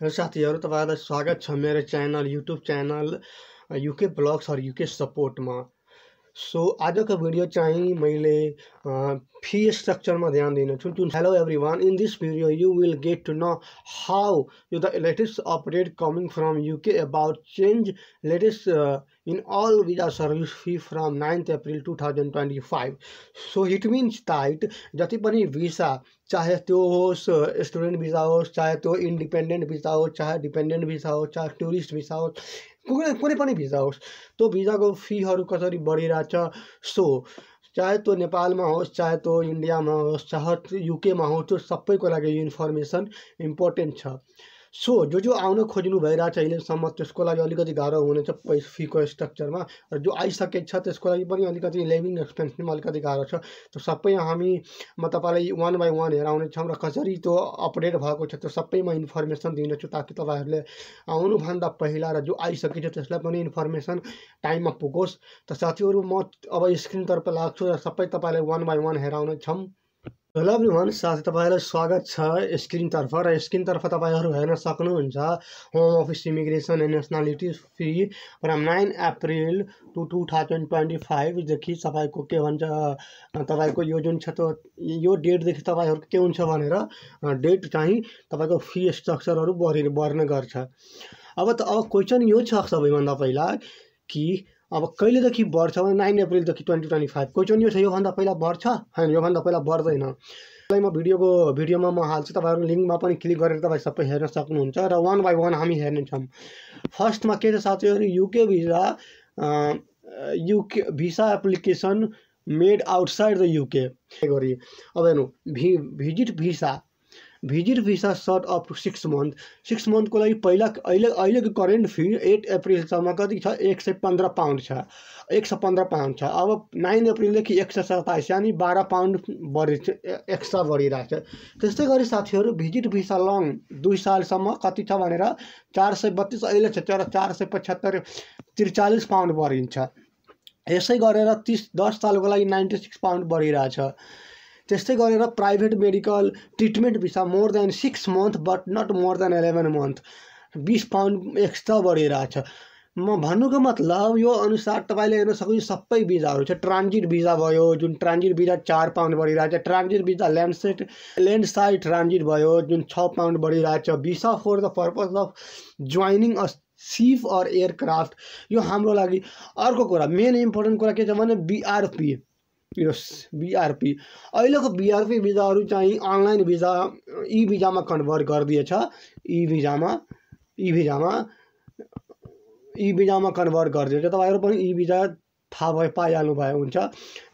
साथीहरु तपाईहरुलाई स्वागत छ मेरो channel YouTube channel UK blogs और यूके सपोर्टमा। सो आजको भिडियो चाहिँ मैले फी स्ट्रक्चरमा ध्यान दिनेछु। Hello everyone, in this video you will get to know how the latest update coming from UK about change latest in all visa service fee from 9th April 2025. So it means that जति पनि visa, चाहे त्यो होस् student visa होस्, चाहे त्यो independent visa होस्, चाहे डिपेन्डेन्ट भिसा होस्, चाहे टुरिस्ट भिसा होस्, कुनै पनि भिसा होस्, त्यो भिसाको फीहरू कसरी बढिरहेछ। सो चाहे त्यो नेपालमा होस्, चाहे त्यो इन्डियामा होस्, चाहे युकेमा होस्, त्यो सबैको लागि यो इन्फर्मेसन इम्पोर्टेन्ट छ। सो जो आउन खोज्नु भइरहेछ अहिलेसम्म त्यसको लागि अलिकति गाह्रो हुनेछ फीको स्ट्रक्चरमा, र जो आइसकेको छ त्यसको लागि पनि अलिकति लिभिङ एक्सपेन्समा अलिकति गाह्रो छ। त्यो सबै म तपाईँलाई वान बाई वान हेराउनेछौँ र कसरी त्यो अपडेट भएको छ त्यो सबैमा इन्फर्मेसन दिनेछु, ताकि तपाईँहरूले आउनुभन्दा पहिला र जो आइसकेको छ त्यसलाई पनि इन्फर्मेसन टाइममा पुगोस्। त साथीहरू, म अब स्क्रिनतर्फ लाग्छु र सबै तपाईँलाई वान बाई वान हेराउनेछौँ। हेलो एभ्रीवन, साथै तपाईँहरूलाई स्वागत छ स्क्रिनतर्फ, र स्क्रिनतर्फ तपाईँहरू हेर्न सक्नुहुन्छ Home Office immigration and nationality fee from 9 April to 2025 देखि तपाईँको के भन्छ, तपाईँको यो जुन छ त्यो यो डेटदेखि तपाईँहरूको के हुन्छ भनेर डेट चाहिँ तपाईँको फी स्ट्रक्चरहरू बढ्ने गर्छ। अब क्वेसन यो छ सबैभन्दा पहिला कि अब कहिलेदेखि बढ्छ भने 9 अप्रिलदेखि 2025। क्वेसन यो छ, योभन्दा पहिला बढ्छ? होइन, योभन्दा पहिला बढ्दैन। म भिडियोमा म हाल्छु, तपाईँहरू लिङ्कमा पनि क्लिक गरेर तपाईँ सबै हेर्न सक्नुहुन्छ र वान बाई वान हामी हेर्नेछौँ। फर्स्टमा के छ साथीहरू, UK visa application made outside the UK गरी। अब हेर्नु, visit visa short up to 6 मन्थको लागि पहिला अहिलेको करेन्ट फी 8 अप्रिलसम्म कति छ? 115 पाउन्ड छ, 115 पाउन्ड छ। अब 9 अप्रिलदेखि 127, यानि 12 पाउन्ड एक्स्ट्रा बढिरहेको छ। त्यस्तै गरी साथीहरू, भिजिट भिसा लङ 2 सालसम्म कति छ भनेर 432 अहिले छ, तर 475 43 पाउन्ड बढिन्छ। यसै गरेर 10 सालको लागि 96 पाउन्ड बढिरहेछ। त्यस्तै गरेर private medical treatment visa more than 6 month but not more than 11 month 20 pound extra बढिरहेछ। म भन्नुको मतलब यो अनुसार तपाईँले हेर्न सक्नुहुन्छ सबै भिजाहरू छ। ट्रान्जिट भिजा भयो, जुन ट्रान्जिट भिजा 4 पाउन्ड बढिरहेछ। ट्रान्जिट भिजा ल्यान्डसाइड ट्रान्जिट भयो, जुन 6 पाउन्ड बढिरहेछ। Visa for the purpose of joining a ship or aircraft, यो हाम्रो लागि। अर्को कुरा, मेन इम्पोर्टेन्ट कुरा के छ भने बिआरपी। अहिलेको बिआरपी भिजाहरू चाहिँ अनलाइन भिजा ई भिजामा कन्भर्ट गरिदिएछ। ई भिजामा कन्भर्ट गरिदिएछ। तपाईँहरू पनि ई भिजा थाहा पाइहाल्नु भयो हुन्छ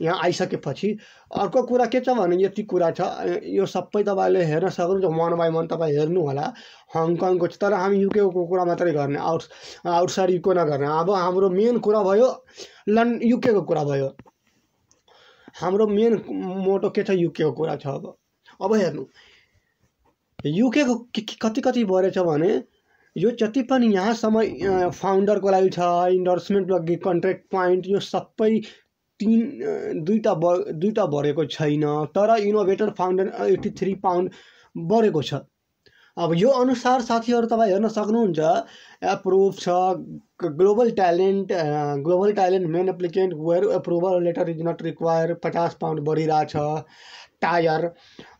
यहाँ आइसकेपछि। अर्को कुरा के छ भने, यति कुरा छ, यो सबै तपाईँले हेर्न सक्नुहुन्छ। वान बाई वान तपाईँ हेर्नु होला। हङकङको छ, तर हामी युकेको कुरा मात्रै गर्ने, आउटसाइड युके नगर्ने। अब हाम्रो मेन कुरा भयो युकेको कुरा भयो। हाम्रो मेन मोटो के छ, युकेको कुरा छ। अब हेर्नु, युकेको कति बढेछ भने, यो जति पनि यहाँसम्म फाउन्डरको लागि छ, इन्डोर्समेन्ट लागि कन्ट्र्याक्ट पोइन्ट, यो सबै दुईटा बढेको छैन, तर इनोभेटर फाउन्डर 83 पाउन्ड बढेको छ। अब यो अनुसार साथीहरू तपाईँ हेर्न सक्नुहुन्छ, एप्रुभ छ। Global talent main applicant where approval letter is not require 50 pound बढिरहेछ। टायर,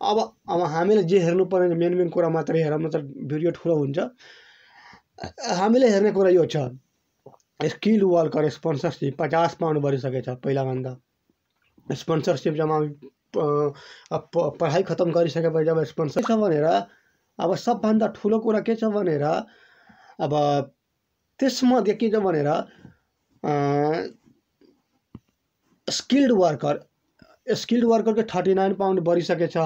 अब हामीले जे हेर्नु पर्ने मेन कुरा मात्रै हेरौँ, मतलब भिडियो ठुलो हुन्छ। हामीले हेर्ने कुरा यो छ, स्किल वर्कर स्पोन्सरसिप 50 पाउन्ड बढिसकेछ पहिलाभन्दा। स्पोन्सरसिप जब पढाइ खत्म गरिसकेपछि जब स्पोन्सर छ भनेर, अब सबभन्दा ठुलो कुरा के छ भनेर, अब त्यसमा के छ भनेर स्किल्ड वर्करको 39 पाउन्ड बढिसकेछ।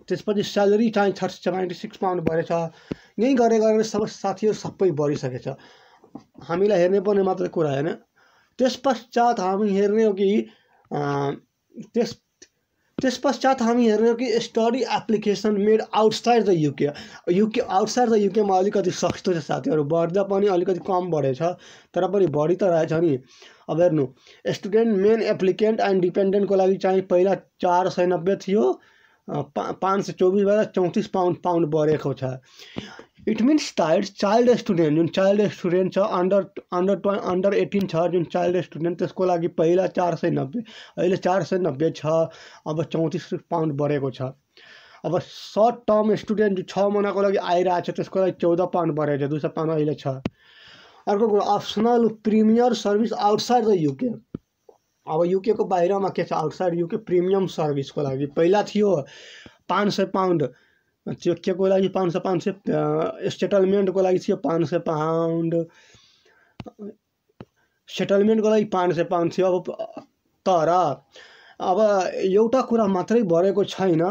त्यसपछि स्यालेरी चाहिँ 76 पाउन्ड बढेछ। यही गरेर सब साथीहरू सबै बढिसकेछ। हामीलाई हेर्ने पर्ने मात्रै कुरा होइन। त्यसपश्चात हामी हेर्ने हो कि study application made outside the UK outside the युकेमा अलिकति सस्तो छ साथीहरू। बढ्दा पनि अलिकति कम बढेछ, तर पनि बढी त रहेछ नि। अब हेर्नु, स्टुडेन्ट मेन एप्लिकेन्ट एन्ड डिपेन्डेन्टको लागि चाहिँ पहिला 490 थियो, 524 भएर 34 पाउन्ड बढेको छ। It means that child student जुन चाइल्ड स्टूडेंट छ अंडर 18 छ जुन चाइल्ड स्टूडेंट त्यसको लागि पहिला 490 अहिले 490 छ। अब 34 पाउन्ड बढेको छ। अब सर्ट टर्म स्टूडेंट जो 6 महिनाको लागि आइरहेको छ त्यसको लागि 14 पाउन्ड बढेको छ, 200 पाउन्ड अहिले छ। अर्को कुरा optional premier service outside the UK. अब युके को बाहिरमा के छ आउटसाइड युके प्रिमियम सर्भिसको लागि पहिला थियो 500 पाउन्ड त्यो के को लागि 500 सेटलमेन्टको लागि थियो 500 पाउन्ड सेटलमेन्टको लागि 500 पाउन्ड थियो। अब तर अब एउटा कुरा मात्रै बढेको छैन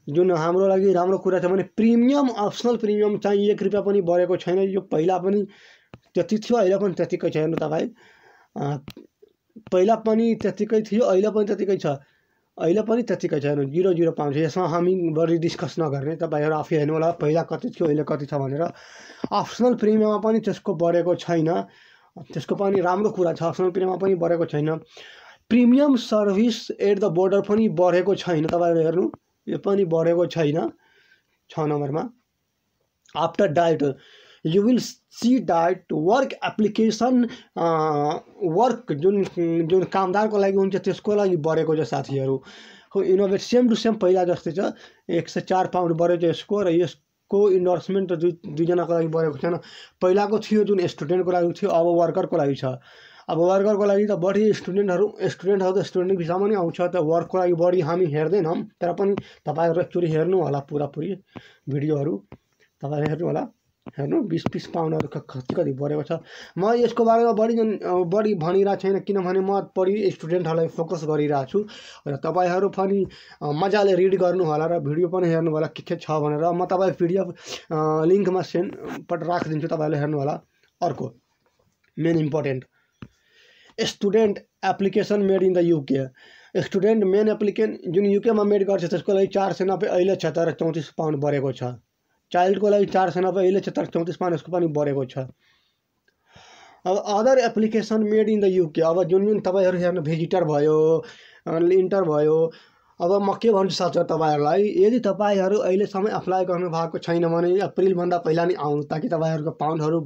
जुन हाम्रो लागि राम्रो कुरा छ भने प्रिमियम अप्सनल प्रिमियम चाहिँ 1 रुपैयाँ पनि बढेको छैन। यो पहिला पनि त्यति थियो अहिले पनि त्यतिकै छ। हेर्नु तपाईँ पहिला पनि त्यतिकै थियो अहिले पनि त्यतिकै छ, अहिले पनि त्यतिकै छ। हेर्नु 00 पाउन्ड छ। यसमा हामी बढी डिस्कस नगर्ने, तपाईँहरू आफै हेर्नु होला पहिला कति थियो अहिले कति छ भनेर। अप्सनल प्रिमियममा पनि त्यसको बढेको छैन, त्यसको पनि राम्रो कुरा छ। अप्सनल प्रिमियममा पनि बढेको छैन। Premium service at the border पनि बढेको छैन, तपाईँहरू हेर्नु यो पनि बढेको छैन। 6 नम्बरमा after diet you will see diet work application work जुन कामदारको लागि हुन्छ त्यसको लागि बढेको छ साथीहरू। इनोभेट सेम टु सेम पहिला जस्तै छ 104 पाउन्ड बढेको छ यसको, र यसको इन्डोर्समेन्ट दुईजनाको लागि बढेको छैन। पहिलाको थियो जुन स्टुडेन्टको लागि थियो अब वर्करको लागि छ। अब वर्करको लागि त बढी स्टुडेन्टहरू त स्टुडेन्ट भिसामा नि आउँछ, त वर्कको लागि बढी हामी हेर्दैनौँ। तर पनि तपाईँहरू एकचोटि हेर्नु होला पुरापुरी भिडियोहरू, तपाईँहरू हेर्नु होला। हेर्नु 20 पाउन्डहरू कति बढेको छ। म यसको बारेमा बढी भनिरहेको छैन किनभने म बढी स्टुडेन्टहरूलाई फोकस गरिरहेको छु र तपाईँहरू पनि मजाले रिड गर्नु होला र भिडियो पनि हेर्नु होला के छ भनेर। म तपाईँ पिडिएफ लिङ्कमा पट राखिदिन्छु, तपाईँहरूले हेर्नु होला। अर्को main important student application made in the UK. Student main applicant जुन युकेमा मेड गर्छ त्यसको लागि 490 अहिले छ, तर 34 पाउन्ड बढेको छ। चाइल्डको लागि 490 अहिले छ, तर 34 पाउन्ड यसको पनि बढेको छ। अब other application made in the UK. अब जुन तपाईँहरू हेर्नु भिजिटर भयो, इन्टर भयो। अब म के भन्छु साथीहरू तपाईँहरूलाई, यदि तपाईँहरू अहिलेसम्म एप्लाई गर्नुभएको छैन भने अप्रिलभन्दा पहिला नै आउनु, ताकि तपाईँहरूको पाउन्डहरू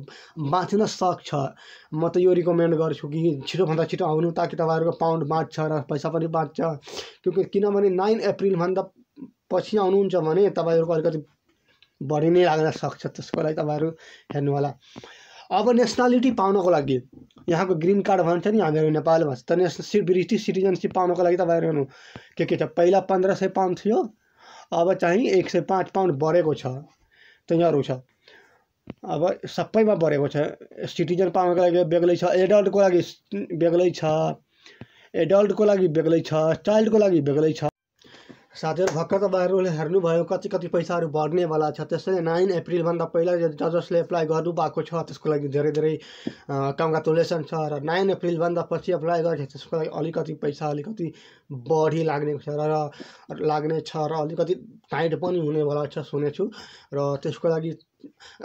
बाँच्न सक्छ। म त यो रिकमेन्ड गर्छु कि छिटोभन्दा छिटो आउनु, ताकि तपाईँहरूको पाउन्ड बाँच्छ र पैसा पनि बाँच्छ। किनभने 9 अप्रिलभन्दा पछि आउनुहुन्छ भने तपाईँहरूको अलिकति बढी नै लाग्न सक्छ, त्यसको लागि तपाईँहरू हेर्नु होला। अब नेसनालिटी पाउनको लागि यहाँको ग्रीन कार्ड भन्छ नि हामीहरू नेपालमा, त ब्रिटिस सिटिजनसिप पाउनको लागि तपाईँहरू हेर्नु के छ। पहिला 1500 पाउन्ड थियो, अब चाहिँ 105 पाउन्ड बढेको छ, तयारु छ। अब सबैमा बढेको छ। सिटिजन पाउनको लागि बेग्लै छ, एडल्टको लागि बेग्लै छ, एडल्टको लागि बेग्लै छ, चाइल्डको लागि बेग्लै छ। साथीहरू भर्खर तपाईँहरूले हेर्नुभयो कति पैसाहरू बढ्नेवाला छ। त्यसैले 9 अप्रिलभन्दा पहिला जसले एप्लाई गर्नुभएको छ त्यसको लागि धेरै कङ्ग्रेचुलेसन छ, र 9 अप्रिलभन्दा पछि एप्लाई गर्छ त्यसको लागि अलिकति पैसा अलिकति बढी लाग्ने छ र अलिकति टाइट पनि हुनेवाला छ सुनेछु। र त्यसको लागि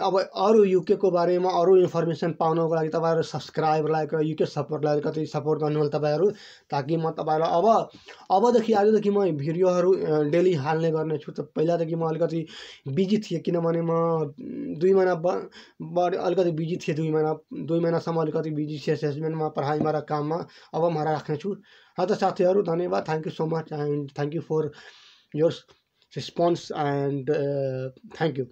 अब अरू युकेको बारेमा अरू इन्फर्मेसन पाउनको लागि तपाईँहरू सब्सक्राइब लाइक र युके सपोर्टलाई अलिकति सपोर्ट गर्नुहोला तपाईँहरू, ताकि म तपाईँहरूलाई अबदेखि आजदेखि म भिडियोहरू डेली हाल्ने गर्नेछु। त पहिलादेखि म अलिकति बिजी थिएँ किनभने म 2 महिना अलिकति बिजी थिएँ, 2 महिनासम्म अलिकति बिजी थिएँ एसेसमेन्टमा, पढाइमा र काममा। अब म राख्नेछु। त साथीहरू धन्यवाद, thank you so much and thank you for your response and thank you.